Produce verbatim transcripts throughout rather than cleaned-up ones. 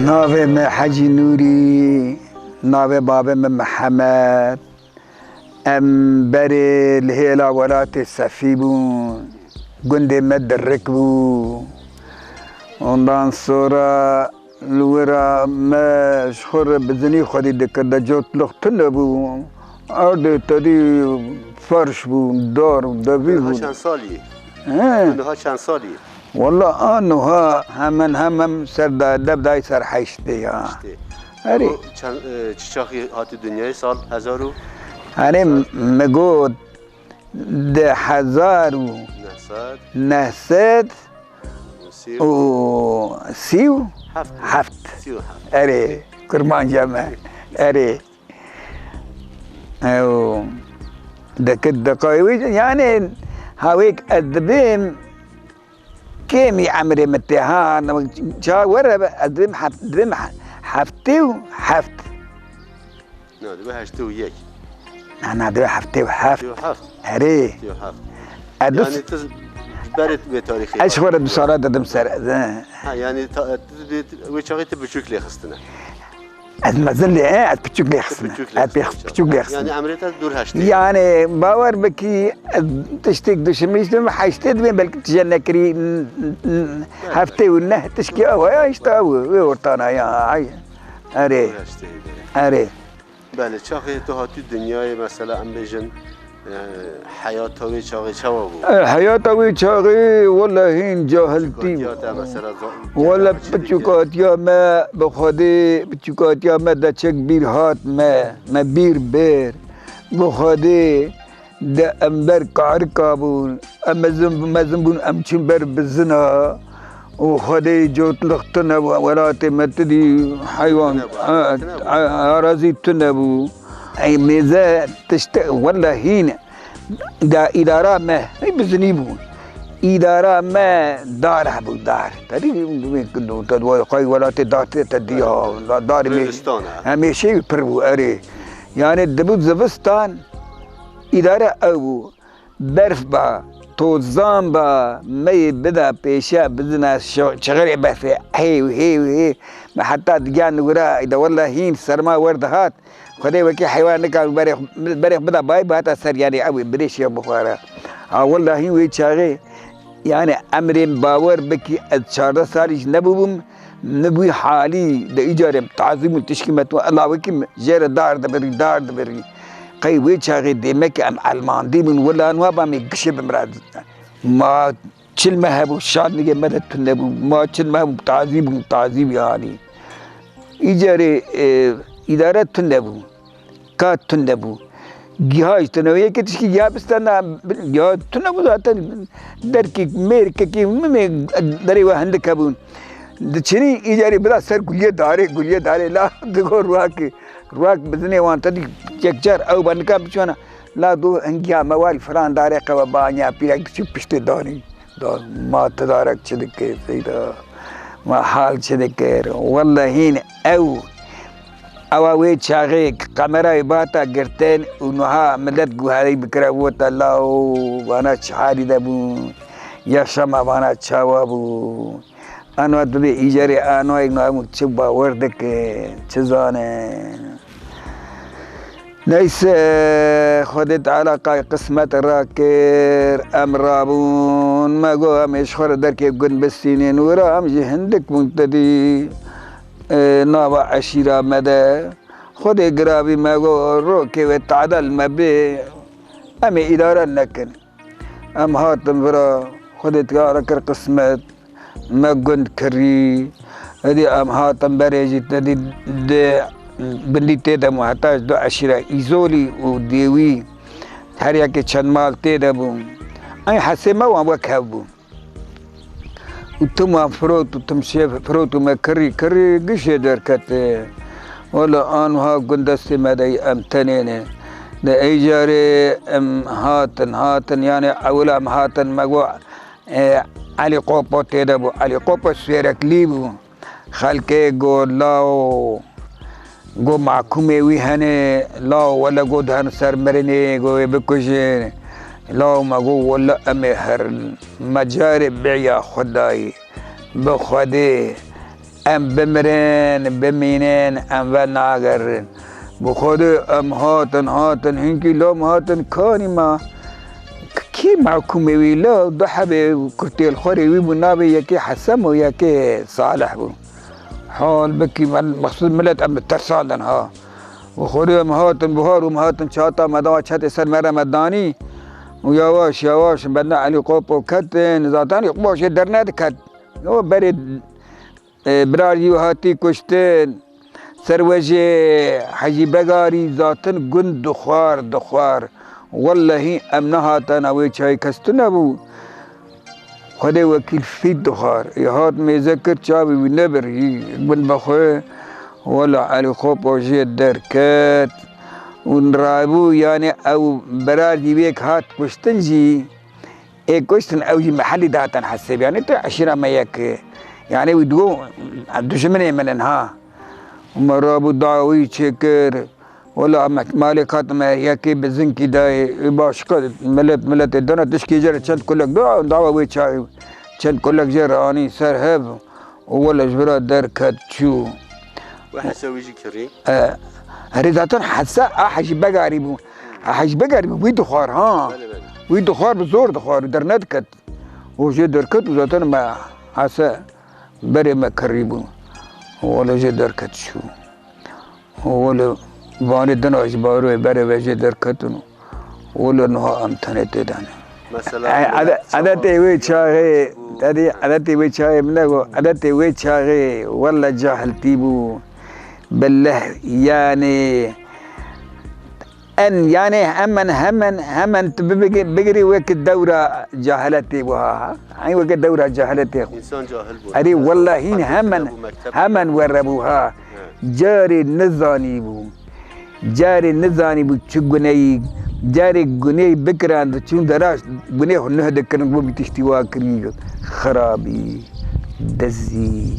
Navê me Hecî Nûrî, navê bavê me Mihemed. Em berê li hêla welatê Sefî bûn, gundê me Dirik bû. Ondan sonra li wira me ji xwe re bizinî xwedî dikir, de cotlix tune bû. Erdê tedî ferş bû, dar û devî bû. Niha çend salî? He? Tu niha çend salî? Walla a niha hemen hemen ser da, dev dayî ser heştê ya. Heştê. Erê. Û çend, e, çi çaxî hatî dinyayê, sal hezar û? Erê, me got di hezar û nehsed û sî û heft. Heft. Sî û heft. Erê, kurmanca me. Erê. Ew, dikit deqayê wî, yani, hawêk ez dibêm, kêmî emrê min tê, ha, ça were be, ez dibêm heft-, dibêm he-, heftê û heft. Na, dibe heştê û yek. Na, na, dibe heftê û heft. Heftê û heft. Erê. Heftê û heft. Ez du- Yani tu berê wê tarîxê. Ez ji xwe re du sala dedim ser, ez, he. Ha, yani ta-, tu dibê, wê çaxê tu biçûk lê xistine. Ez mezin lê, he, ez piçûk lê xistine. Piçûk lê xistine. Ez pê-, piçûk lê xistine. Yani emrê te dûr heştê. Yani bawer bikî, ez tiştek dişimîştim, heştê dibêm belkî tije nekirî, n-, n-, n-, heftê û neh tişkî ew heye, işte ew, wê ortana ya, ay. Erê. Dûr heştê. Erê. Belê, çaxê tu hatî dinyayê, mesela, em bêjin, e, heyata wê çaxê çawa bû? E, heyata wê çaxê, wele hîn cahiltî bû. Piçûkatiya te, mesela, za-, Wele piçûkatiya me, bi Xwedê, piçûkatiya me de çek bîr hat me, me bîr bir. Bi Xwedê, De em ber karika bûn, em mezin, mezin bûn, em çûn ber bizina û Xwedê cotlix tune bû, welatê me tu dî heywan, Tune bû, a, tune bû. a, arazî tune bû. Ey mêze tişte, wele hîn, da îdara me, ey bizinî bû. Îdara me dar hebû, dar. Te dî, te dû, te dû, qey welatê dar te, te dî ya, da-, darê me Zivistan e. hemêşe pir bû, erê. Yani dibû zivistan, Îdare ew bû. Berf ba, tozan ba, me yê bida pêşiya bizina şo-, çixirê berfê. Hêw, hêw, hêw. Me heta digiyan wira, de wela hîn serma wer dihat. Xwedê wekî heywan nikar berê, berê bida bayê, bihata ser, yani ew ê birêşiya bixwara. Ha wela hîn wê çaxê, yani emrên bawer bikî ez çardeh salî jî nebûbûm. Min bi wî halî de îcarê tazî bûn, tişkî me tu elawekî jê re dar dibirî, dar dibirî. Qey wê çaxê dêmekê em elmandî bûn, wila niha ba me gişê bi min re. Ma çil me hebû, şandîgê me de tune bû. Ma çil me hebû, tazî bûn, tazî bû yanî. Îcarê, e, îdare tune bû. Ka tune bû. Giha ji tune, yekê tişkî giha bistana, giha tune bû zaten. Derkek, mêrkekî, mimê derê we hindik hebûn. Diçinî, îcarê bida ser guliyê darê, guliyê darê la digo ruakê. Ruak bizinê wan te dî yekcar ew ba nika biçûna. La do hingiya me wal filan darê qewe banya pîrek diçû piştê danî. Da, ma tidarek çi dikir, Seyda? Ma hal çi dikir? Wellehîn ew, ewa wê çaxê kamerayê bata girtin û niha millet guherî bikire, wota law, vana çi halî de bûn? Yaşama vana çawa bûn? Anwa dibê îcarê anwayê niha çi bawer dikin, çi zanin? Neyse, Xwedê Teala qay qismet rakir, em rabûn. Me got, em ê ji xwe re derkê gund bistînin. Wira em jî hindik bûn te dî, e, nava eşîra me de. Xwedê giravî me got, rokê wê tadel me bê, em ê îdare nekin. Em hatin vira, Xwedê Teala kir qismet, me gund kirî. Hêdî em hatin berê jî, te dî di gundî tê de bû, heta ji du eşîra Îzolî û Dêwî, her yekê çend mal tê de bû. Ey hesê me wan wek hev bû. Û tim wan firot û tim şê firot û me kirî, kirî gişê derketê. Wela anha gund destê me de yî, em tenê ne. De ey carê em hatin, hatin, yani ewil em hatin, me got, e, Elî Qopo tê de bû. Elî Qopo Sêreklî bû. Xelkê got, law, got, mahkûmê wî hene, law, wele, got, diherin ser mirinê, got, wê bikujin. Law, me got, wele, em ê herin. Me carê bêya xwe dayî. Bi Xwedê, Em bimirin, bimînin, em venagerin. Bi Xwedê em hatin, hatin, hinkî lom hatin, kanî me. Kî mehkûmê wî la du hebê kurtê li xwarê wî bû, navê yekê Hesen û yekê Salih bû. Hal bikî, mexsûs milet em li tersan din ha. Bi Xwedê em hatin buhar û em hatin çata me da çetê ser me re me danî. Û yawaş yawaş benda Elî Qopo ketin. Zaten Elî Qopo jê dernediket. O berê, e, birarî hatî kuştin. Serwejê Hecî Begarî zaten gund dixwar, dixwar. Wellehî em nehatana wê çayê kes tune bû. Xwedê wekîl fît dixwar. Ê hat mêze kir çavê wî nebir. Hî gund be xwe. Wela Elî Xopo jê derket. Û rabû, yanî ew berarî wê hat kuştin jî. Ê kuştin ew jî mehellî de hatin hesêb. Yanî tu eşîra me yek. Yanî wî digo dijminê min in ha. Û me rabû dawî çêkir. Wela me malê kat me yekê bi zinkî dayê. Ê başka milet, miletê dana tişkî jere çend kulek da, dawa wê çayê çend kulek jere anî ser hev. Û wela ji vira derket çû. We hese wî jî kirî? E, herê zaten hese a Hecî Begarî bû. A Hecî Begarî bû, wî dixwar, ha. Belê, belê. Wî dixwar, bi zor dixwar û dernediket. Û jê derket û zaten me hese berê me kirî bû. Û wela jê derket çû. Û wela vanê dina jî baroyê berê ve jê derketin. Wela niha em tenê tê de ne. Mesela, e, milet ede-, çawa edetê wê çaxê, bû? Tedî edetê wê çaxê min ego, edetê wê çaxê welle cahiltî bû. Billah, yanî, en, yanî, hemen, hemen, hemen tu bibigi-, bigirî wek dewra cahiletê bû ha. Ay wek dewra cahiletê. Însan cahil bû. Erê, wella hîn hemen, hemen were bû ha. He. Carê nizanî bû. Carê nizanîbû çi guneyî, carê guneyî bikiran diçûn dera gunê xwe nuh dikirin, bo bî tiştî wa kirî, xirabî, dizî,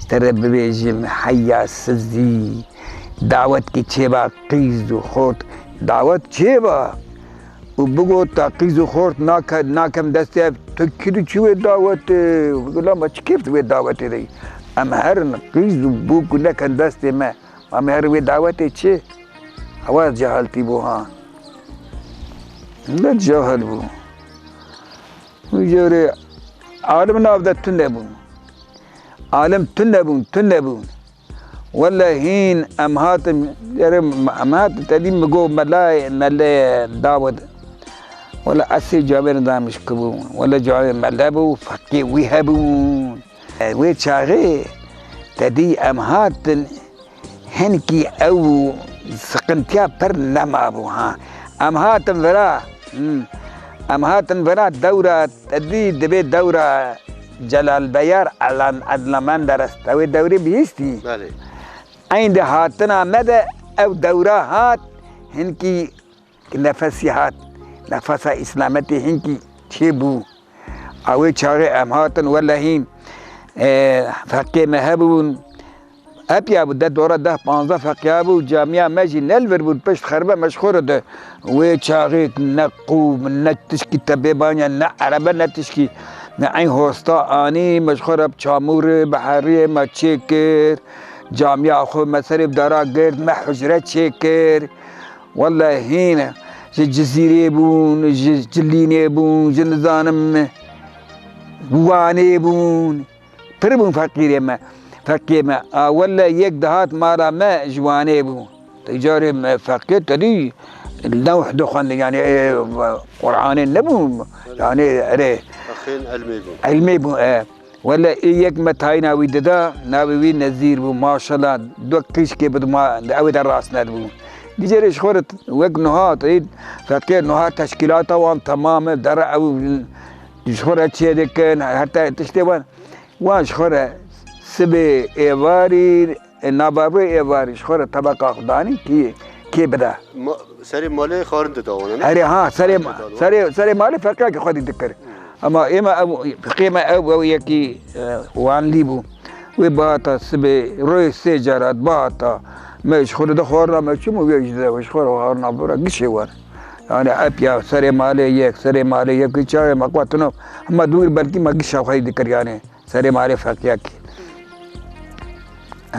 ji te re bibêjim, heyasizî, dawetkî çêba qîz û xort, dawet çêba û bigot ta qîz û xort nake-, nakem destê ev, tu kî diçû wê dawetê, bigot la me çi kêf di wê dawetê de yî, em herin qîz û bûk û neken destê me. Em ê herin wê dawetê çi? Ewa cahiltî bû ha. Millet cahil bû. Wî carê alim nav de tune bûn. Alim tune bûn, tune bûn. Wele hîn em hatin, erê em hatin tedî mi got melayê, melê dawet. Wele esê camêrin damiş kibûn. Wele camêr mele bû, feqê wî hebûn. Wê çaxê tedî em hatin. Hinkî ew siqintiya pir nemabû ha. Em hatin vira, hmm, em hatin vira dewra te dî, dibê dewra Celal Beyar Adnan, Adnan Menderes, te wê dewrê bihîstî? Belê. Eyn di hatina me de ew dewra hat, hinkî nefesî hat, nefesa îslametê hinkî çêbû. A wê çaxê em hatin, wele hîn, e, feqê me hebûn, epya bû, de dora deh panzdeh feqiya bû, camiya me jî ne li vir bû, pişt xerbe me ji xwe re de. Wê çaxê ne qûm, ne tişkî te bê banya, ne erebe, ne tişkî, ne eyn hosta anî, me ji xwe re bi çamûrê, bi heriyê me çêkir, camiya xwe me serê bi dara girt, me hucre çêkir. Wele hîn e. Ji Cizîrê bûn, ji Cilînê bûn, ji nizanim Wanê bûn. Pir bûn feqîrê me, feqê me. A wele yek dihat mala me ji Wanê bû. Te carê me feqê te dî newh dixwendin, yanî, e, Qur'anê nebû, yanî, erê. Feqên ilmê bûn. Ilmê bûn, e. Wele ê yek me tayîna wî dida, navê wî Nezîr bû, maşallah, du qîşkê bi dima, di ewê de rast nedibû. Dîcerê ji xwe re wek nuha, teyî feqê nuha teşkîlata wan temam e, dere ew ji xwe re çê dikin, her te tiştê wan, wan ji xwe re sibê êvarî, e, navbavê êvarî ji xwe re tebeqa xwe danî kê, kê bide. Ma-, serê malê xwarin dida wana, ne? Erê ha, serê, serê, serê malê feqiyakê xwedî dikir. Ema ême ew, qême ew, ew yekî, e, wanlî bû. Wê bihata sibê, royê sê cara dibihata. Me ji xwe re de xwarina me çûm û wê jî de, ji xwe re xwarina bira gişê wer. Yani epya serê malê yek, serê malê yek, çaxê me xwe tino, hema dûr belkî me gişa xwe dikir yani. Serê malê feqiyakê. Eh.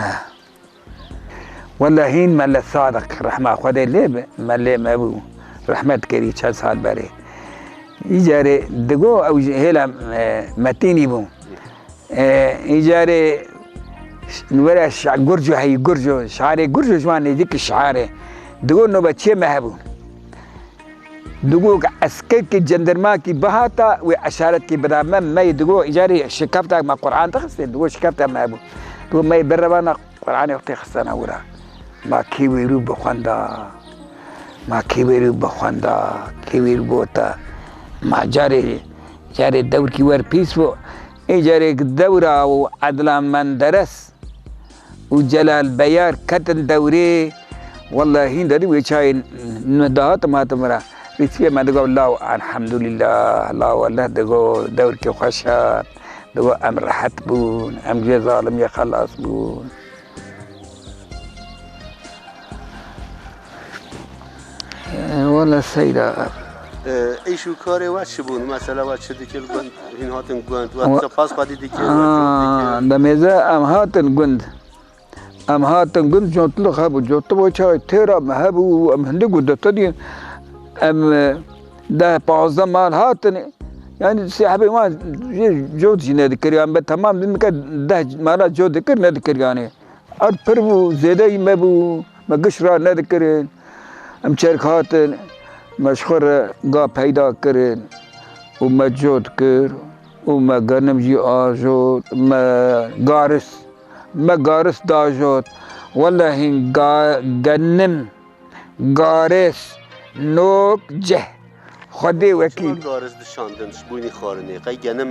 Wele hîn Mele Sadiq, rehma Xwedê lê be, Melê me bû. Rehmet kirî çend sal berê. Îcarê digo ew jî hêla, e, Metînî bû. E, îcarê were şa-, Gurco heyî, Gurco, şarê Gurco ji wan nêzîk şarê. Digo nobetçiyê me hebû. Digo ke eskerkî cendermakî bihata wê eşaretkî bida me, me yê digo îcarê şikefta me Qur'an dixistê, digo şikefta me hebû. Digo me yê birevana Qur'anê wextê xistana wira. Ma kê wêrû bixwenda, ma kê wêrû bixwenda, kê wêrû bota. Ma carê, carê dewrkî wer pîs bû. Ê carê dewra û Edlan Menderes û Celal Beyar ketin dewrê. Wele hîn derî wê çayê nuh dihatim hatim vira. Rîsiyê me digo law elhamdulîllah, law wele digo dewrkê xweş hat. Digo em rehet bûn, em ji vê zalimiyê xelas bûn. Wele seyda. Ee, îş û karê we çi bûn? Mesela we çi dikir gund? Hîn hatin gund. We Wa- qisa pas xwedî dikir, we cot dikir. Aa, demêze em hatin gund. Em hatin gund, cotlix hebû. Cotlix wê çaxê têra me hebû, em hindik û dotedî. Em, e, deh pazdeh mal hatin. Yani sê hebê wan jê cot jî nedikir. Yani be temam din dike deh mala cot dikir nedikir yani. Erd pir bû, zêdeyî me bû, me giş ra nedikirin. Em çerk hatin, me ji xwe re ga peyda kirin û me cot kir û me genim jî ajot, me garis, me garis dajot. Wele hîn ga-, genim, garis, nok, cih. Xwedê wekî. Çima garis dişandin ji bûnî xwarinê? Qey genim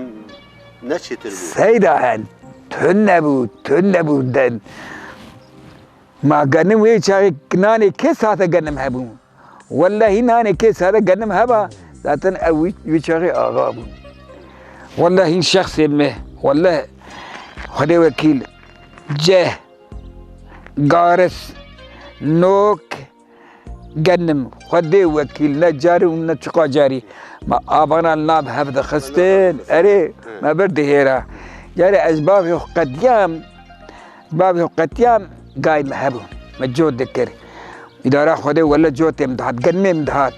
ne çêtir bû? Seyda hen, tune bû, tune bû den. Ma genim wê çaxê nanê kê sade genim hebû? Wellehî nanê kê sade genim heba, zaten ew wî, wî çaxê axa bû. Wellehî şexsê me, welleh Xwedê wekîl, ceh, garis, nok, genim, Xwedê wekîl, ne carî û ne çiqa carî me avana li nav hev dixistin. Erê, me bir dihêra. Carê ez bavê xwe qetiyam, bavê xwe qetiyam, gay me hebû. Me cot dikir. Îdara Xwedê wele cotê min dihat, genimê min dihat.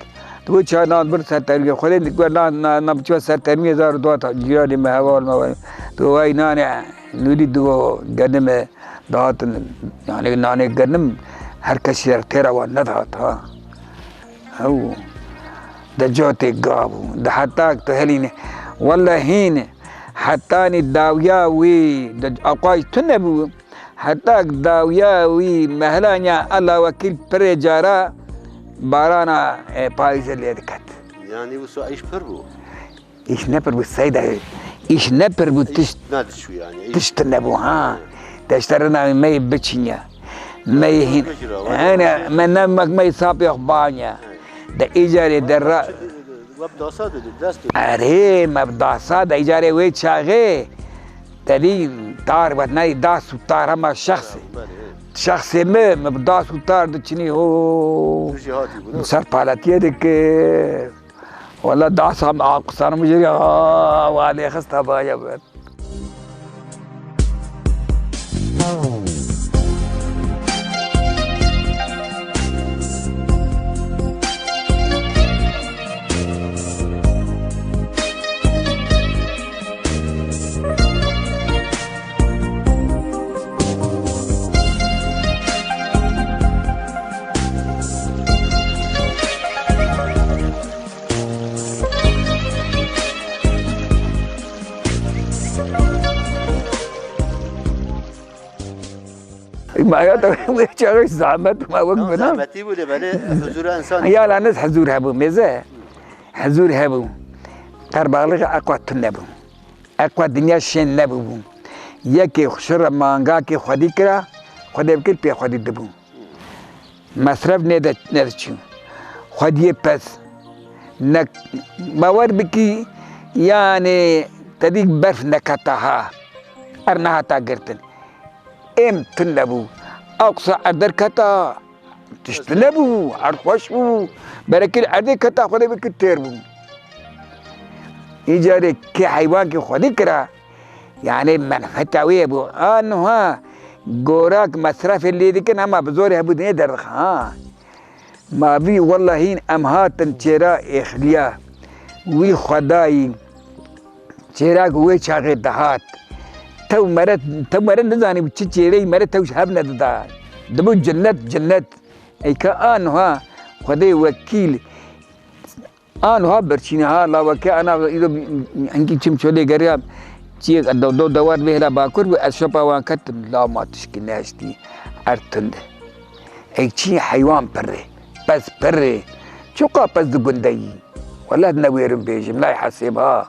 Tu çawa nan bir ser termiyê. Xwedê dikwe nan, nan, nan biçiwe ser termiyê zar dua ta cîranê me, heval me. Tu vay nane, nûdî digo genime. Dihatin, yani nanê genim her kesî ser têra wan nedihat ha. Ew, de cotê gav û de hetak tu helîne. Welle hîn, hetanî dawiya wî, de aqwa jî tune bû. Hetak dawiya wî mehlanya Ella wekîl pirê cara barana, e, payîzê lê diket. Yani wisa îş pir bû. Îş ne pir bû Seyda. Îş ne pir bû, tişt, nediçû yani. Tişt nebû ha. Deşterina me yê biçinya. Me yê hîn. Bicira, yani me ne mek me yê sapê xwe banya. De îcarê de ra. Web dasa de dest. Erê, me bi dasa de îcarê wê çaxê. Te dî tar vet neyê das û tar hema şexsê. Şexsê me, me bi das û tar diçinî ho. Tu jî hatî bû, ne? Ser paletiyê dikir. Wele dasa me aqisana min jê re, aa, wa lê xist hebaya ber. Ma ya da wê çaxê zahmet ma wek bina. Zahmetî bû lê belê huzura insan. Ya la niz huzur hebû mêze. Huzur hebû. Qerbaxlî eqwa tune bû. Eqwa dinya şên nebûbû. Yekê xwe şira mangakê xwedî kira, xwedê bikir pê xwedî dibû. Mesref nêde-, nediçû. Xwediyê pez. Ne, bawer bikî, yanê te dî berf neketa ha. Er nehata girtin. Êm tune bû. Aqsa er derketa, tişt nebû, erd xweş bû. Berekî li erdê keta, xwedê bikir têr bû. Îcarê kê heywankê xwedî kira, yanê menfeta wê bû. A niha Gorak mesrefê lê dikin, hema bi zorê hebû dinê derdixe, ha. Ma vî wellehîn em hatin çêra êxliya. Wî xwedayî çêrak wê çaxê dihat. Tew mere, tew mere nizanî çi çêreyî mere tew ji hev nedida. Dibû cinnet, cinnet. Ey ka a niha Xwedê wekîl. An ha birçîne ha, laweke ana îro hinkî çim çolê geriya çiyek do, do dewar vê hela bakur bû, ez şopa wan ketim, law ma tişkî neştî, erd tund e. Ey çi heywan pirre, pez pirre. Çuqa pez di gundeyî. Wele ne wêrim bêjim, lay hesêb ha.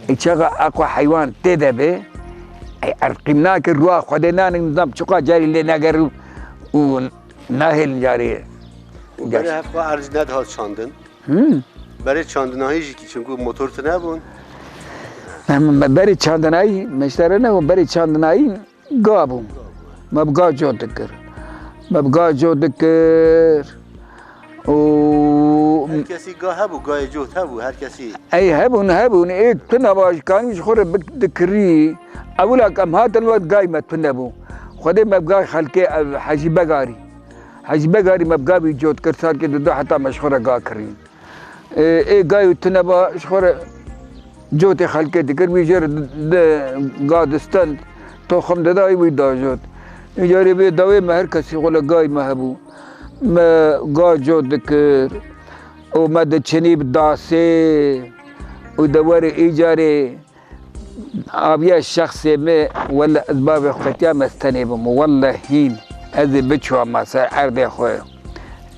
Ey çaxa aqwa heywan tê de be, ey erd qîm nake, ruha Xwedê nanik nizam çuqa carî lê neger û, û nahêlin carê. Berê hevka erc nedihat çandin. Hmm. Berê çandinahî jî ki çimku motor tune bûn. Em, me berê çandinayî, meştere ne, berê çandinayî ga bû. Me bi ga cot dikir. Me bi ga cot dikir. Û her kesî ga hebû, gayê cot hebû, her kesî. Ey hebûn, hebûn. Ê tune ba ji kanî ji xwe re bik-, dikirî. Ewila ke em hatin wet gay me tune bû. Xwedê me bi gay xelkê, ev Hecî Begarî. Hecî Begarî me bi gavî cot kir, salkê du du heta me ji xwe re ga kirî. Ê, ê gayû tune ba ji xwe re cotê xelkê dikir, wî jê re di, di, ga distend, toxim dida, wî dajot. Îcarê vê dawê me her kesî xwe le gay me hebû. Me ga cot dikir û me diçinî bi dasê û de werê îcarê Aviya şexsê me, wele ez bavê xwe qetiya me ez tenê bim. Wele hîn ez ê biçûma ser erdê xwe.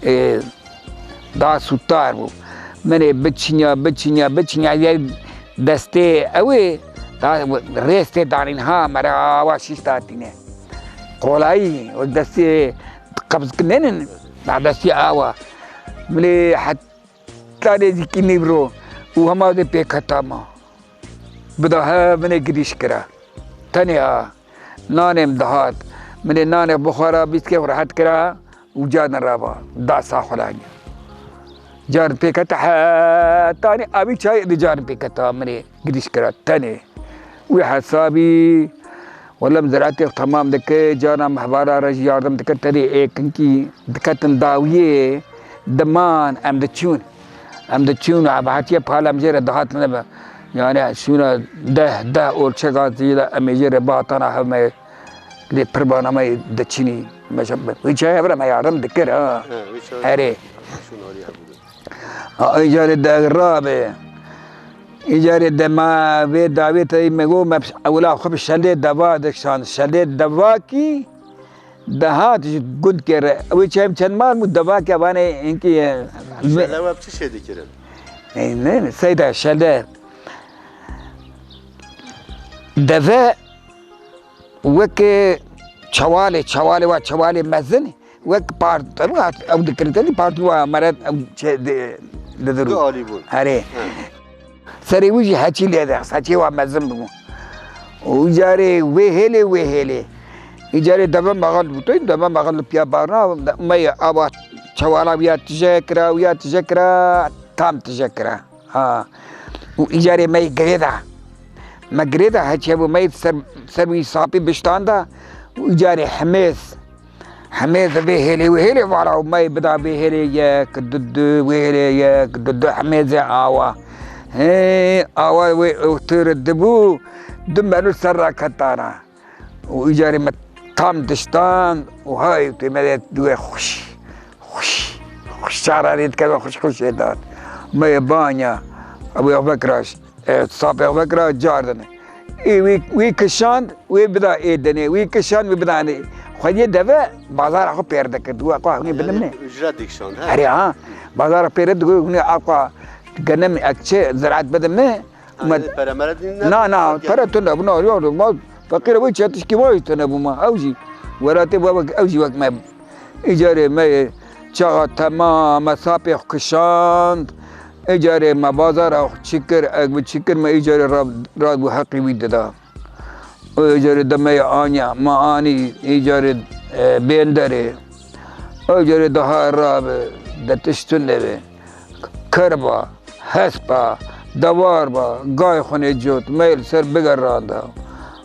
Ê, da sûtar bû. Min ê biçinya, biçinya, biçinya, yê destê ew ê, da rêstê danîn ha, mere awa şîş datîne. Qolayî, wek destê qebz kinênin, da destê awa. Min ê heta nêzîkî nîvro û hema de pêketama. Bida he, min ê girîş kira. Tenê a nanê min dihat. Min ê nanê bixwara, bîskê xwe rehet kira û carin rava. Da saxulanî. Carin pêkete hetanî avî çayê di carin pêkete min ê girîş kira. Tenê. Wî hesabî, wele min ziraetê xwe temam dike, carna min hevara re jî yardim dike, tenê ê kinkî diketin dawiyê, diman, em diçûn. Em diçûn, em hatiye pal em jê re dihatin be. Yani şûna deh, deh olçeka zî de em ê jê re bihatana hev me lê pirvana me diçinî. Me ji, wî çayê hev re me yardim dikir, ha. He, wî çayê Erê. Şûn alî hev bû. Ha, îcarê de rabe. Îcarê de ma vê dawê te me got, me ewla xwe bi şeldê deva dikşand. Şeldê devakî Dehat ji gundkê re. Ew ê çem çend mal bû, devake vanê hinkî, e, Şele we bi çi şê dikirin? E, ne, ne, seyda şele. Deve weke çewalê, çewalê wa çewalê mezin, wek part-, ew dikirin, tenî partî wa meret, ew çe-, di-, didiru. Du alî bûn. Erê. He. Serê wî jî heçî lê de, heçê wa mezin bû. Û îcarê wê hêlê, wê hêlê. Îcarê deve mexil bû. Tê deve mexil piya barna, me ye ava çewala wiya tije kira, wiya tije kira, tam tije kira. Ha. Û îcarê me yê girê da. Me girê da heçê bû, me yê ser, ser wî sapî biştan da. Û îcarê hemêz. Hemê di vê hêlê wê hêlê vala û me bida vê hêlê yek, du du, wê hêlê yek, du du, hemê zê awa. Hê, awa wê otir dibû, du menu ser ra ketana. Û îcarê me tam diştan û hay tê me de duê xweş, xweş, xweş çara rê dikeve xweş xweş ê dan. Me yê banya, ew ê vekiraş. E, sapê xwe kira cardine. Ê wî, wî kişand, wê bida ê dinê. Wî kişand, wê bida ê. Xwediyê deve bazara xwe pêr dikir. Wê xwe hûnê bidim ne. Ücret dikişand, he? Erê ha. Bazara pêr dikir, hûnê aqwa genim ek çi ziraat bidim ne. Yanî pere mere din ne? Na, na, pere tune bû, na, yo, yo, ma, feqîr wê çetişkî wayî tune bû ma. Ew jî, welatê we wek, ew jî wek me bû. Îcarê me çaxa temam, me sapê xwe kişand. Îcarê me bazara xwe çi kir, ek bi çi kir me îcarê ra-, radbû heqî wî dida. Û îcarê de me yê aniya, me anî îcarê, e, bênderê. Îcarê daha rabe, de tişt tune be. Kerba, hespa, dewar ba, gay xwe nê cot, me li ser bigeranda.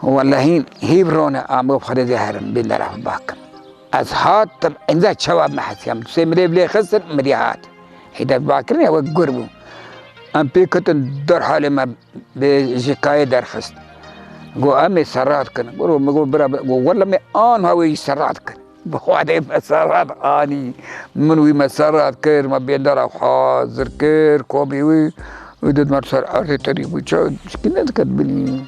Wellehî hîv rone, ama bi Xwedê dê herin, bên dera xwe bakim. Ez hatim, inza çawa me hesiyam. Du sê mirê bilê xistin, mirî hat. Hêdef bakirin ya wek gur bû. Em pê ketin derhalê me bi ji kayê derxist. Go em ê serrat kin. Go min go bira, go wele me an ha wê jî serrat kin. Bi Xwedê me serrat anî. Min wî me serrat kir, me bêndera xwe hazir kir, komî wî. Wî did me ser erdê terî bû. Ça çikî nediket binî.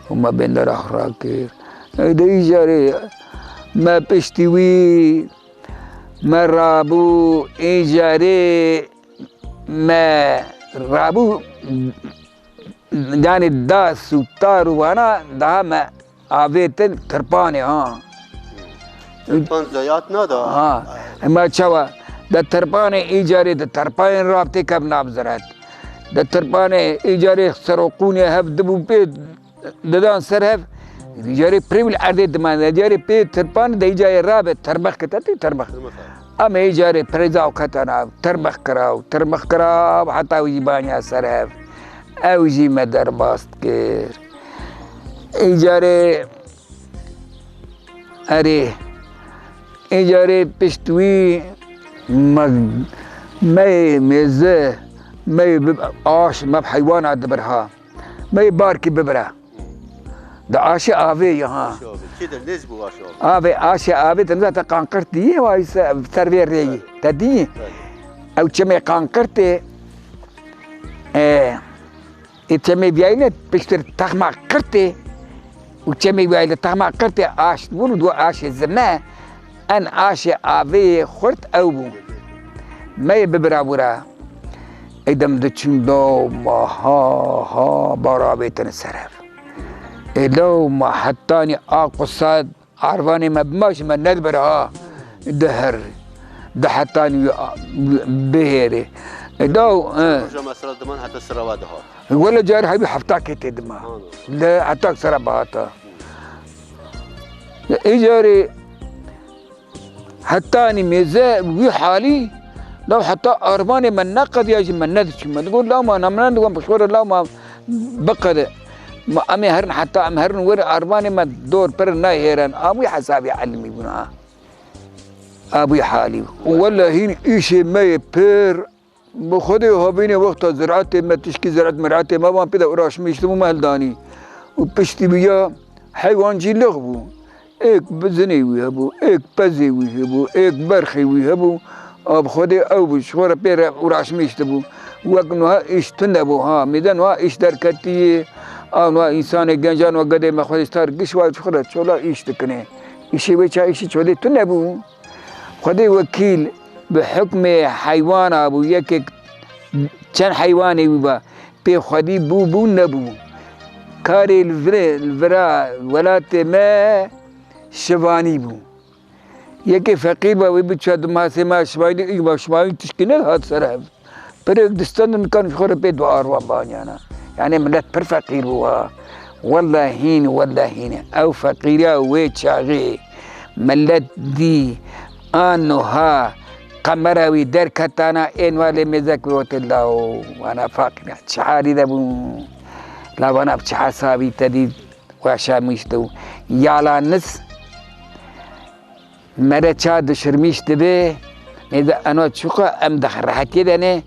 Û me bêndera xwe rakir. Ê de îcarê me piştî wî me rabû, îcarê me rabû, yanî das û tar û wana daha me avêtin tirpanê ha. Tirpan zeyat nada. Ha, ema çawa? De tirpanê îcarê de tirpanê rabtê kev nav ziret. De tirpanê îcarê seroqûnê hev dibû pê didan ser hev, carê pirê wî li erdê dimane, carê pê tirpan de îcarê rabe, tirmix kete tê tirmix. Tirmix, ha. Em ê carê pirêza û ketana, tirmix kira û tirmix kira, heta wî jî baniya ser hev. Ew jî me derbas kir. Îcarê, erê, îcarê pişt wî me, me yê mêze, me yê bi-, aş, me bi heywana dibir ha. Me yê barkî bibire. Di aşê avê ye ha. Aşê avê. Çi de lez bû aşê avê? Avê, aşê avê, te nizam te Qanqirtî ye, wa se-, ser vê rêyî. Te dî? Belê. Ew çemê Qanqirtê, e, ê çemê viyayî ne, piştir texma Qirtê, û çemê viyayî li texma Qirtê aş bûn û du aşê zime, en aşê avê yê xurt ew bû. Me yê bibira wira. Ê dem diçûn daw ma ha, ha, bar avêtin ser hev. Ê daw ma hetanî a qusa arvanê me bima ji me nedibir ha. Di her, di hetanî wî a-, bihêrê. Ê daw, e. Roja mesela diman heta sira wa dihat. Wele car hebî hefta kê tê dima. Ana. Li heta sira bihata. Ê carê hetanî mêze wî halî, law heta arvanê me neqediya jî me nediçû. Me digot, law ma, na min digot, bi xwe re law ma biqede. Ma em ê herin heta em herin were arvanê me dor pir nayhêren. A wî hesabî elmî bûn ha. A wî halî. Wele hîn îşê me yê pir Bi Xwedê havînê wexta ziraetê me, tişkî ziraet miraetê me van pê de uğraşmîştibû me hildanî. Û piştî wî ya heywan jî lix bû. Êk bizinê wî hebû, êk pezê wî hebû, êk berxê wî hebû. A bi Xwedê ew bû, ji xwe re pê re uğraşmîştibû. Wek nuha îş tune bû ha. Mêze nuha îş derketiyê. A nuha însanê gencan we gedê me Xwedê star giş wa ji xwe re çola îş dikinê. Îşê wê ça îşê çolê tune bû. Xwedê wekîl bi hukmê heywana bû, yekek çend heywanê wî ba, pê xwedî bû bû nebû. Karê li virê, li vira welatê me şivanî bû. Yekê feqîr ba, wê biçe di masê me şivanî, î ba şivanî tişkî nedihat ser hev. Pirêk distendin kan ji xwe re pê du arvan baniyana. Yanî millet pir feqîr bû ha. Welle hîn, welle hîn. Ew feqîriya wê çaxê millet dî, a nuha qemera wî derketana, ên wa lê mêzek wê wete law, wana faqîr. Çi halî de bûn? La wana bi çi hesabî te dî weşamîşt û yala nis? Mere ça dişirmîş dibe, mêze eno çuqa em di rehetiyê de ne,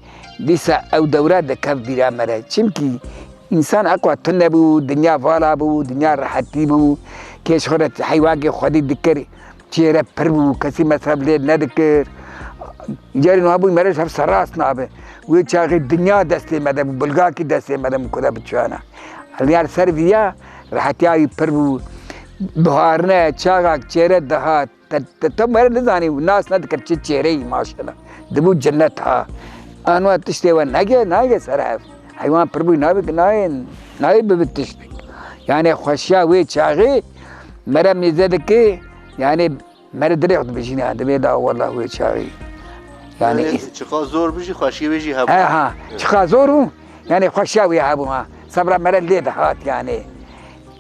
dîsa ew dewra dikev bîra mere. Çimkî însan eqwa tune bû, dinya vala bû, dinya rehetî bû. Kê ji xwe re heywankê xwedî dikir, çêre pir bû, kesî mesref lê nedikir. Carên wiha bû mere ji hev serast nabe. Wê çaxê dinya destê me de bû, bilgakî destê me de bû, ku de biçûyana. Helyar ser viya, rehetiya wî pir bû. Biharine, çaxak çêre dihat. Te, te, te mere nizanî û nas nedikir çi çêreyî maşallah. Dibû cinnet ha. Anwa tiştê we nege, nage ser hev. Heywan pir bû nabik nayê, nayê bibi tiştê. Yani xweşiya wê çaxê mere mêze dike, yani mere dilê xwe dibijîne, dibê da wallah wê çaxê. Yani Yani çiqa zor bijî, xweşiyê wê jî hebû. He ha, çiqa zor û yani xweşiya wê hebû ha. Sebra mere lê dihat yani.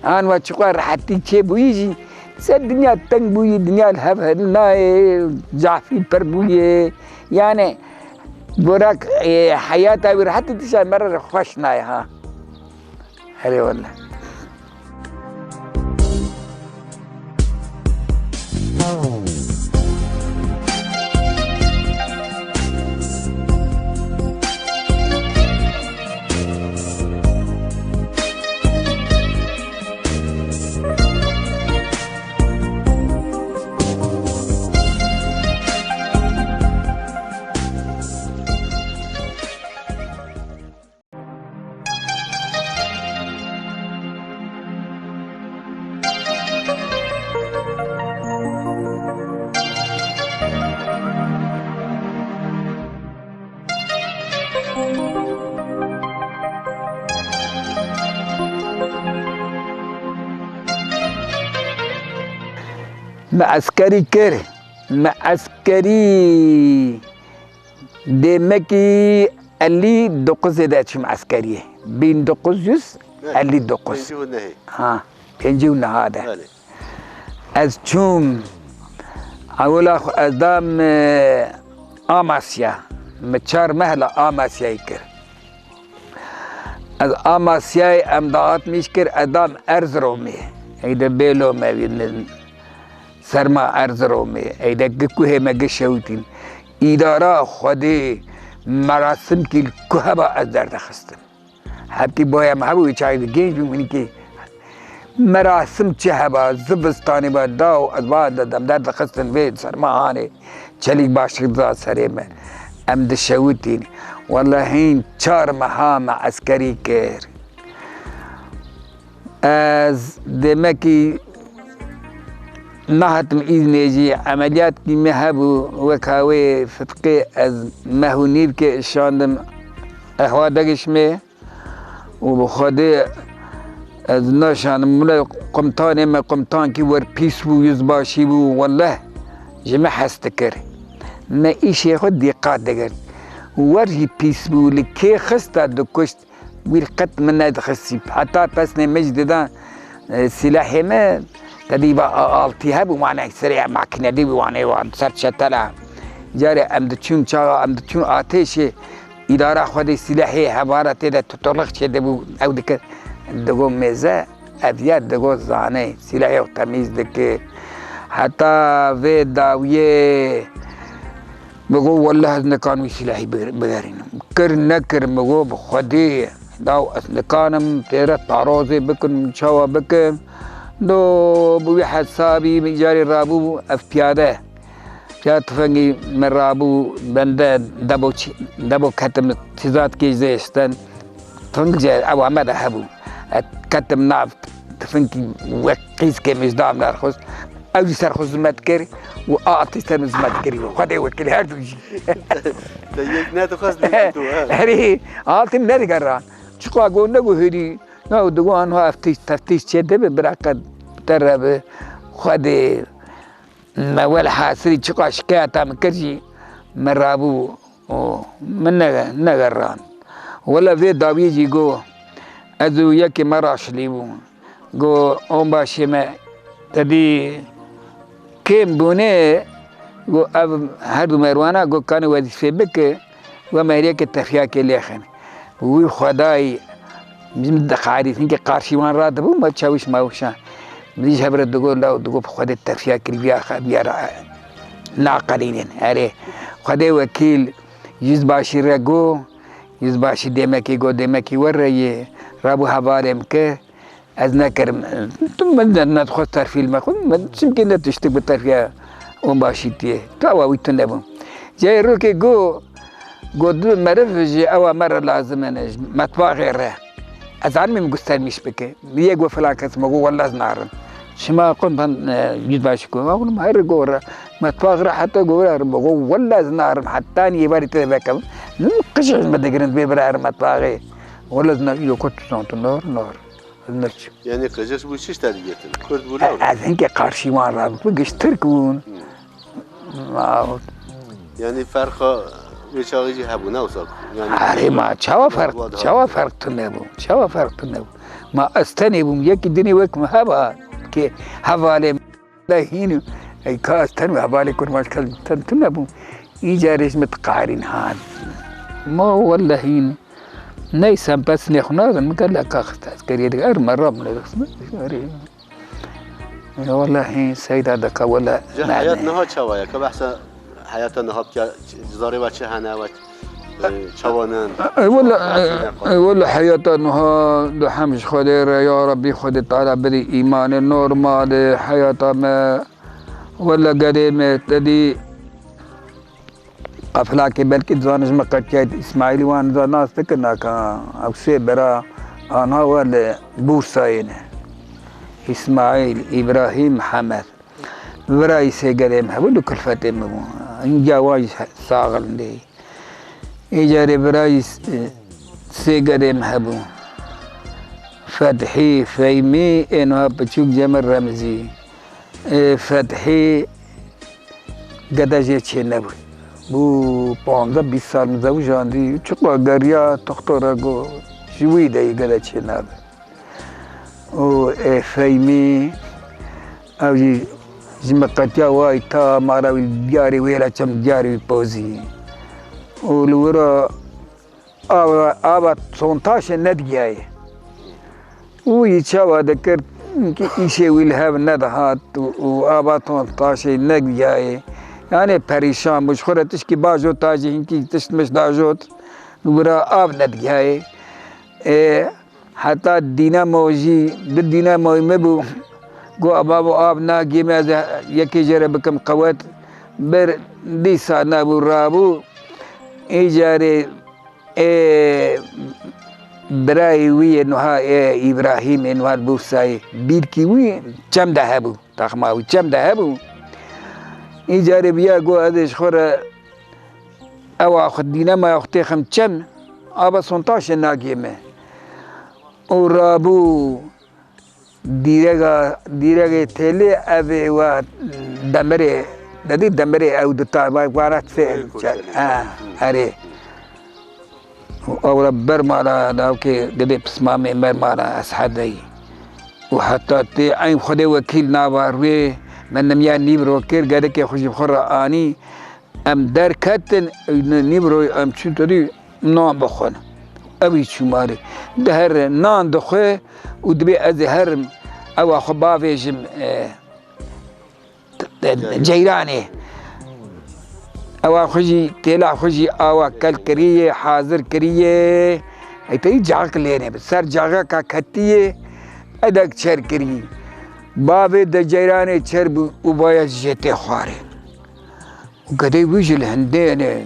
An we çiqa rehetî çêbûyî jî, ser dinya teng bûyî, dinya li hev nayê, cafî pir bûyê. Yani, gorak, e, heyata wî rehetî dişa me re xweş nayê ha. Erê wele. Me eskerî kir. Me eskerî dêmekî elî dokuzê de çûm eskeriyê. Bin dokuz yüz elli dokuz. Pêncî û nehê. Ha, pêncî û neha de. Belê. Ez çûm, ewila xwe ez dam, e, Amasya. Min çar meh li Amasyayê kir. Ez Amasyayê em dahatmîş kir, ez dam Erziromê. Ey de bêlo me wî, serma Erziromê. Ey de gi kuhê me gi şewitîn. Îdara Xwedê merasimkî li ku heba ez derdixistim. Heptî boya me hebû, wî çaxê de genç bûm, hinekî merasim çi heba, zivistanê be da û ez ba de dem derdixistin vê serma hanê, çelîk başik da serê me. Em dişewitîn. Wele hîn çar meha me eskerî kir. Ez demekî nehatim Îznê jî, emeliyatkî me hebû, weka wê fitqê ez meh û nîvkê şandim ehwa degişmê. Û bi Xwedê ez naşanim, wile qumtanê me qumtankî wer pîs bû, yüzbaşî bû, weleh ji me hez dikir. Me îşê xwe dîqat digirt. Wer jî pîs bû, li kê xista dikuşt, wî qet min nedixistî. Heta pesnê min jî dida, e, sîlehê me, tedî va A altı hebû, wane serê makînedî bû, wane wan ser çetela. Carê em diçûn çaxa, em diçûn atêşê, Îdara Xwedê sîlehê hevara tê de tutulix çêdibû, ew dikir, digo mêze, ev ya digo zanê, sîlehê xwe temîz dike. Heta vê dawiyê min got, wellah ez nikanim wî sîlehî bi-, bigerînim. Kir nekir min got, bi Xwedê daw ez nikanim tê re tarozê bikim, çawa bikim. Do bi wî hesabî min carê rabû ev piyade. Ya tifengî me rabû bende debo çi-, debo ketim tîzat kê zêşten. Tifeng jî ewa me de hebû. Et ketim nav tifengî wek qîzkê min ji dav nerxist. Ew jî ser xwe zimet kir û a atî ser min zimet kir. Xwedê wekîl her du jî. Te yek nedixwest bibî tu, he? Herî, altî min nedigeran. Çiqa got, nego hêdî. Ya digo anha ev tîş, teftîş çê dibe, bira qe te re bi Xwedê. Me welhasilî çiqa şikayeta min kir jî me rabû û min ne-, negerand. Wele vê dawiyê jî got, ez û yekê me raşilî bû. Got, onbaşê me te dî kêm bûne, got, ev her du merwana got, kanê wezîfê bike, we me yekê tefyakê lêxin. Wî xwedayî, min diqarî, hinkê qarşî wan radibû, me çawiş mawişan. Min ji hev re digot, law digot, bi Xwedê te fiya kir, viya xe-, viya re naqelînin. Erê, Xwedê wekîl, yüzbaşî re go, yüzbaşî dêmekî go, dêmekî we re yê, rabû hevalê min ke, ez nekirim. Tu min de nedixwest terfî li me xwe, min çimkî ne tiştik bi terfiya onbaşî tiyê. Tawa wî tune bû. Cayê rokê go, Got, du meriv ji ewa me re lazim in, ji metbaxê re. Ez anmîm gustermîş bike. Yê got, filan kes, me got, welle ez narim. Şima qum ben, e, yüzbaşı ku, ma qum her gore, metbaq re heta gore, ma qum walla ez narim, heta ni êvarî te vekem. Nim qijî me digirin bê bira her metbaqê. Walla ez na, yok, tu zan tu nor, nor. Ez ne çi. Yani qijî bû çi te digetin? Kurd bû ne? Ez hinke karşî wan ra bû, giş Tirk bûn. Hmm. Ma, Yani ferqa wê çaxê jî hebû, ne wisa? Yani Erê ma, çawa ferq, çawa ferq tune bû? Çawa ferq tune bû? Ma ez tenê bûm, yekî dinê wek min heba, ke hevalê me hîn, ey ka ez ten hevalê kurmaş kel ten tune bûm. Îcarê ji min diqarîn han. Ma wellehîn. Neyse, em pesnê xwe nadin, min gel leka xist eskeriyê dik, er me ra min dixist. Erê. Ya wellehî Seyda deka wele. Ji heyat niha çawa ye? Ka behsa heyata niha bike, zarê ve çi hene ve, e, çawa nin? E, wele, e, e, wele heyata niha di hem ji Xwedê re, ya Rabbî Xwedê Teala bidî îmanê normalê heyata me. Wele gedê me te dî Qeflakê belkî dizanî ji min qetiya Îsmaîlî wan za nas dikin, naka ew sê bira anha we li Bûrsayê ne. Îsmaîl, Îbrahîm, Mihemed. Bira wî sê gedê min hebû, du kulfetê min bû. Hinca wan jî saxil in dê. Îcarê bira wî s-, sê gedê min hebû. Fethî, Feymî, ê niha piçûk Cemil Remzî. Ê, Fethî gede jê çênebû. Bû panzdeh bîst sal min zewicandî. Çiqa geriya, toxtora got, ji wî de yê gede çênabe. Û ê Feymî, ew jî ji min qetiya way ta mala wî diyarê wê re çem diyarê wî pozî. Û li wira Ava, ava Sontaşê nedigihayê. Û yî çawa dikir, hinkî îşê wî li hev nedihat û, û ava Sontaşê nedigihayê. Yanê perîşan bû, ji xwe re tişkî bajot, ta jî hinkî tişt mişt dajot, li wira av nedigihayê. Ê, heta dînamo jî, du dînamoyê me bû, got, "Babo, av nagihê me, ez ê yekê jê re bikim qewet." Bir dîsa nebû, rabû. Îcarê Ê, birayê wî yê nuha, ê, Îbrahîm ê nuha li Bûrsayê, bîrkî wî çem de hebû, taxma wî çem de hebû. Îcarê viya got, "Ez ê ji xwe re ewa xwe dînemaya xwe têxim çem, ava Sontaşê nagihê me." Û rabû. Dîrega, dîregê têlê ev ê we demirê, dedî demirê ew di ta, we, we re tê, Ê, koçerê. Ha, erê. Û ew re ber mala, dawkê gidê pismamê ber mala Eshedeyî. Û heta tê eyn Xwedê wekîl nava rûyê me nimiya nîvro kir, gedikê xwe ji xwe re anî. Em derketin, nîvroyê em çûn tedî nan bixwin. Ew î çû malê. Dihere nan dixwe û dibê ez ê herim ewa xwe bavêjim, e, te-, te-, ceyranê. Ewa xwe jî, têla xwe jî awa kel kiriye, hazir kiriye. Ey teyî cagik lê nebe. Ser cagika ketiye, edek çer kirî. Bavê de ceyranê çer bû û baya jê tê xwarê. Û gedê wî jî li hindê ne.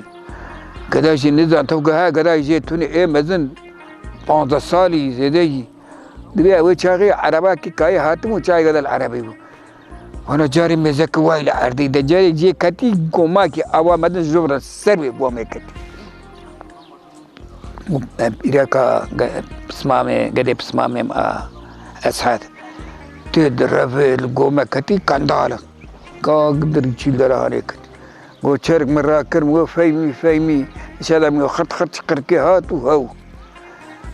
Geda jî nizan, tev geha geda jê tune ê mezin panzdeh salî zêde yî. Dibê ew ê çaxê erebakî kayê hatim û çayê geda li erebê bû. Wana carê mêzeke wayî li erdê de, carê cê ketî gomakî awa mezin ji vir ser wê gomê ketî. Û, e, pîreka ge-, pismamê, gedê pismamê me a Eshed. Tê direve li gome ketî kendal. Ka dirî çîl dere hanê ketî. Go çerek min rakir, min go feymî, feymî. Îşada min go xirt xirt ji qirkê hat û hew.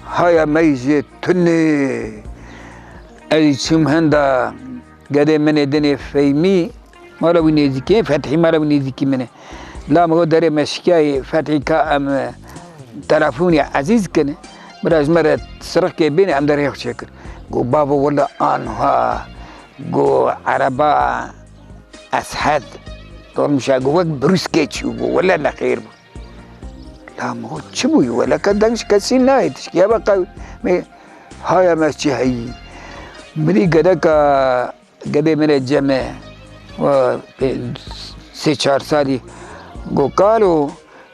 Haya me jê tunê. Ez çûm henda. Gedê min ê dinê Feymî, mala wî nêzîkî, Fethî mala wî nêzîkî min e. La min got derê me şikiyayê, Fethî ka em, e, telefonê Ezîz kin, bira ji me re sirixkê bêne, em derê xwe çêkin. Got, "Bavo, wela anha," got, "ereba Eshed, dolmuşa," got, "wek brûskê çû," got, "wela nexêr bû." La min got, "Çi bûyî? Weleke deng ji kesî nayê, tişkî hebe qew-, me, haya me çi heyî." Mirî gedeka, gedê min ê cem e, wa pê-, sê çar salî, got, "Kalo,"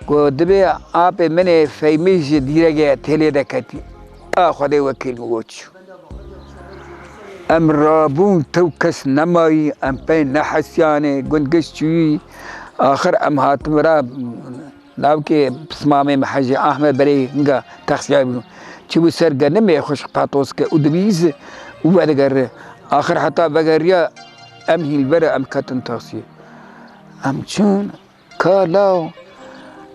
got, "dibê apê min ê Feymî ji dîregê têlê de ketî." A Xwedê wekîl min got, "Çû." Em rabûn tew kes nemayî, em pey nehesiyanê, gund giş çûyî. Axir em hatin vira navkê pismamê me Hecî Ahmed berê hinga taxsiyayî bû. Çûbû ser genimê xwişk Patoske û dibîz û vedigere. Axir heta vegeriya em hîn li ber em ketin taksiyê. Em çûn. Ka law.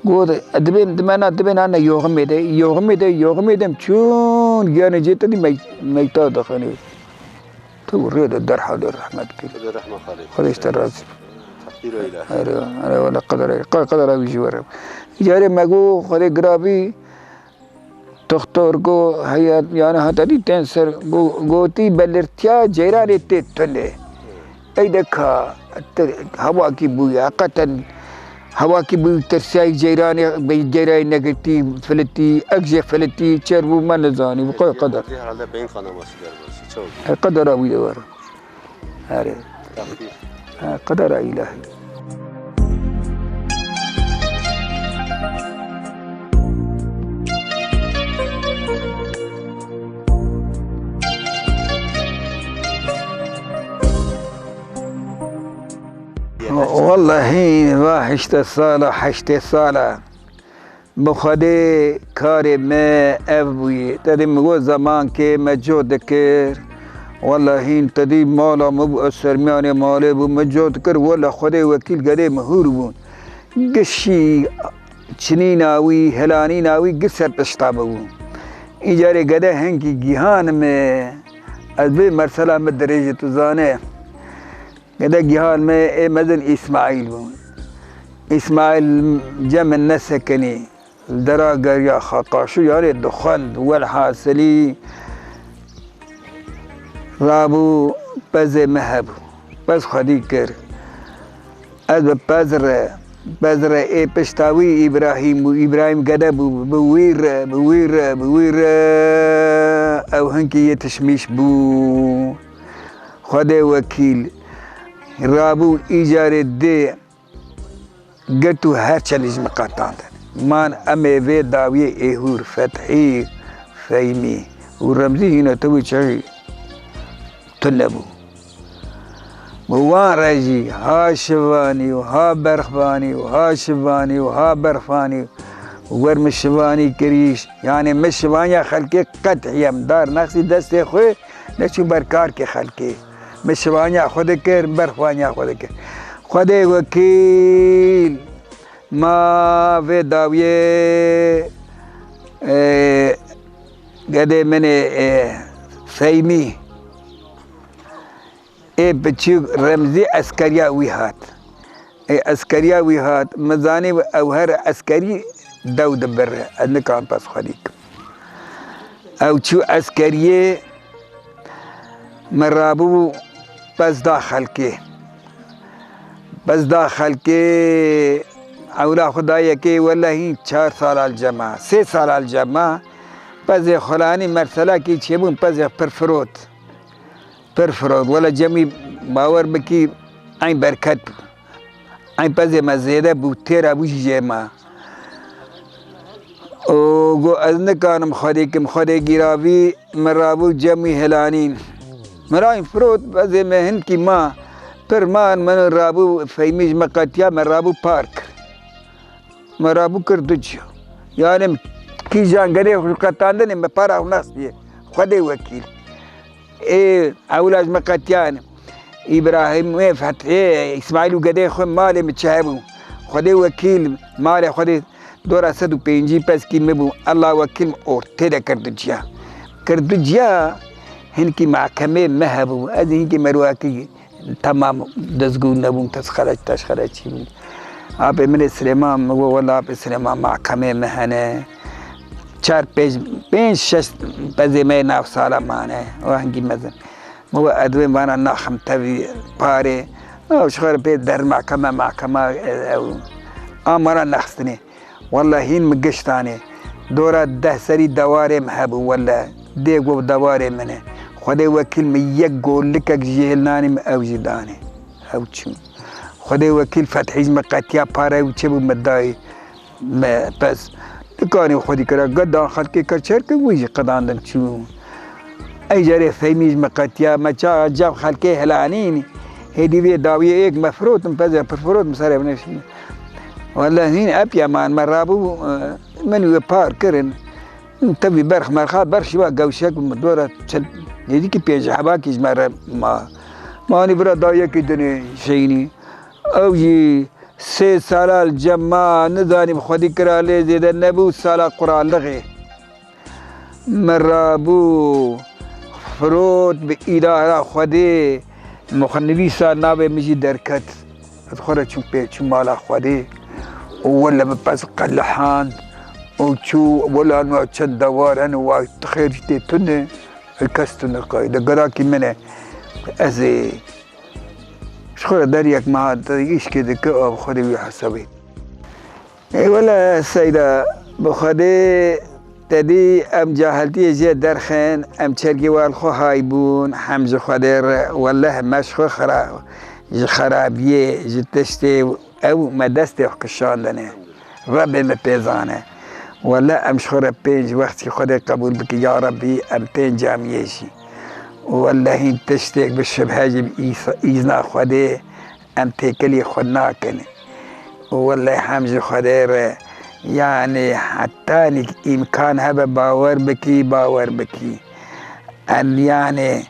Got, dibên, dimena, dibên hane yoximê de, yoximê de, yoximê de çûn, giyanê cê te dî mey-, meyta dixinê. Tu rê de derhal de rehmet kir. Xwedê rehma xalê. Xwedê ji te razî. Teqdîra îlahî. Erê, erê, wele qedera, qe-, qedera wî jî were. Îcarê me got, Xwedê girabî, Doktor got, heya, yani heta dî tên ser, go-, gotî belirtiya ceyranê tê tune. Ey de ka, te, hewakî bûye, heqeten hewakî bûye, tirsiyayî ceyranê, bey ceyranê negirtî, filitî, ek jê filitî, çer bû, me nizanî, bi qey qeder. Herhalde beyin kanaması gelmesi, çok. E, qedera wî de were. Erê. Teqdîr. Ha, qedera îlahî. Wellehî va heştê sala, heştê sala. Bi Xwedê karê me ev bûyî. Te dî min got zemankê me cot dikir. Wele hîn te dî mala min bû, ez sermiyanê malê bû, min cot dikir. Wele Xwedê wekîl gedê min hûr bûn. Gişî çinîna wî, hilanîna wî gir ser pişta min bû. Îcarê gede hingî gihan me. Ez bê mersela min dirêj e, tu zane. Gede gihan me ê mezin Îsmaîl bû. Îsmaîl cem min nesekinî. Dera geriya xaqaşû yanê dixwend. Welhasilî rabû pezê me hebû. Pez xwedî kir. Ez bi pez re, pez re ê pişta wî Îbrahîm bû. Îbrahîm gede bû. Bi wî re, bi wî re, bi wî re ew hinkî yetişmîş bû. Xwedê wekîl, rabû îcarê dê girt û her çelî ji min qetandin. Man em ê vê dawiyê êhûr, Fethî, Feymî û Remzî hîna tevî çaxî tune bû. Bi wan re jî ha şivanî û ha berxvanî û ha şivanî û ha berxvanî û wer min şivanî kirîş. Yanê min şivaniya xelkê qet hiyem dar nexsî destê xwe neçû ber karkê xelkê. Min şivaniya xwe dikir, berxwaniya xwe dikir. Xwedê wekîl ma vê dawiyê, e, gedê min ê, e, Feymî ê biçûk Remzî eskeriya wî hat. Ê eskeriya wî hat, min zanî ew her eskerî dew dibir, ez nikarim pez xwedî kim. Ew çû eskeriyê, min rabû pez da xelkê. Pez da xelkê, ewla xwe da yekê, wele hîn çar sala li cem ma, sê sala li cem ma, pezê xulanî merselakî çêbûn, pezê pir firot. Pir firot. Wele cem wî bawer bikî, eyn berket bû. Eyn pezê me zêde bû, têra bû jî jê me. Û got, ez nikarim xwedî kim, xwedê gîravî, min rabû cem wî hilanîn. Min rayîn firot, pezê me hinkî ma. Pir man, min rabû Feymî ji me qetiya, min rabû park. Me rabû kir du ciya. Yani kîjan gerê xwe qetandinê me para xwe nexstiye. Xwedê wekîl. Ê ewla ji me qetiyan. Îbrahîm wê Fethê, Îsmaîl û gedê xwe malê min çi hebû. Xwedê wekîl malê Xwedê dora sed û pêncî pezkî min bû. Allah wekîl ortê de kir du ciya. Kir du ciya hinkî mahkemê me hebû. Ez hinkî merwakî Temam dizgûn nebûn, kes xeleç, teş xeleç çî bûn. Apê min ê Silêman, min got, wela apê Silêman, mahkemê me hene. Çar, pênc, pênc, şeş pezê me yê nav sala mane. O hingî mezin. Min got, ez divêm vana naxim tevî parê. Ew ji xwe re pê der mahkeme, mahkema, e, ew. A mala nexstinê. Wele hîn min giş danê. Dora deh serî dewarê min hebû wele. Dê got dewarê min e. Xwedê wekîl min yek golikek jê hil nanî min ew jî danê. Ew çûn. Xwedê wekîl Fethî ji min qetiya pare ew çi bû min dayê. Me pez. Nikanî xwedî kira. Gedan xelkê kir çer kir wî jî qedandin çûn. Ey carê feymî ji me qetiya, me çaxa cem xelkê hilanîn. Hêdî vê dawiyê êk me firotin, pezê pir firotin, serê binêşin. Wele hîn ep yeman me rabû, e, min wê par kirin. Tevî berx merxa, berx şiva gewşek bi dora çend, nêzîkî pênc hebakî ji me re ma. Ma anî bira dawiyekî dinê şeynî. Ew jî sê sala li cem ma, nizanî bi xwedî kira lê zêde nebû, sala quralixê. Min rabû firot bi îdara Xwedê, mixwe nivîsa navê min jî derket. Ez xwe re çûm pê, çûm mala Xwedê û wele bi pez qelihand û çû wela nû çend dewar hene wa xêr jî tê tune, kes tune qayde. Gerakî min e. Ez ê ji xwe re deriyek meha îşkê dike, a bi Xwedê wî hesabê. Ê wele Seyda, bi Xwedê te dî em cahiltiyê jê derxin, em çerkî wan xwe hay bûn, hem ji Xwedê re, wele me ji xwe xera-, ji xerabiyê, ji tiştê ew me destê xwe kişandine. Rebê me pê zane. Wele em ji xwe re pênc wextî Xwedê qebûl bike, ya Rebbî, em pênc camiyê jî. Wele hîn tiştêk bi şibhe jî bi îsa-, îzna Xwedê em têkilî xwe nakin. Wele hem ji Xwedê re, yanî hetanî îmkan hebe bawer bikî, bawer bikî. Em yanî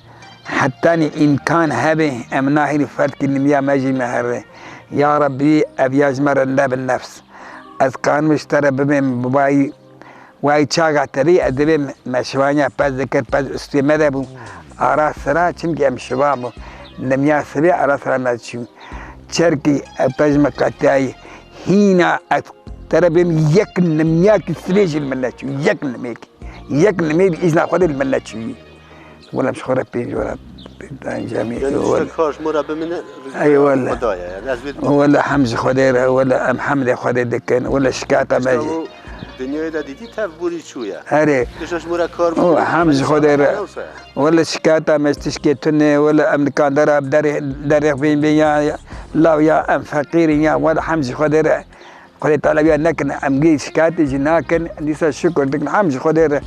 hetanî îmkan hebe em nahînî ferdkî nimiya me jî me here. Ya Rebbî, ev ya ji me re nebe nefs. Ez kanim ji te re bibêm, bi vay Way çaga te bî, ez dibêm me şivaniya pez dikir, pez ustê me de bû. Ara sira, çimkî em şivan bû. Nimiya sibê ara sira me diçû. Çerkî ev pez me qetiyayî. Hîna ez te re bêm yek nimiyakî sibê jî li min neçû. Yek nimêkî. Yek nimê bi îzna Xwedê li min neçûyî. Wele em ji xwe re pênc were. Encamî. Yani wele. Tiştek kar ji me re bimîne, Ey wele. Xwedaya, yani ez vê Wele hem ji Xwedê re, wele em hemdê Xwedê dikin, wele şikayeta me jî. Dinyayê de dîtî tev borî çûye. Erê. Tiştek ji me re kar O, hem ji Xwedê re. Wele şikayeta me ji tişkê tune, wele em dikandera derê, derê xwîn bê ya, ya, law ya, em feqîr in ya, wele hem ji Xwedê re. Xwedê Teala viya nekin, em gê şikayetê jî nakin, dîsa şukur dikin, hem ji Xwedê re.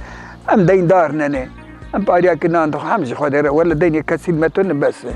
Em deyndar nene. Em pariyakî nan dixwe, hem ji Xwedê re. Wele deynê kesî me tune bes e.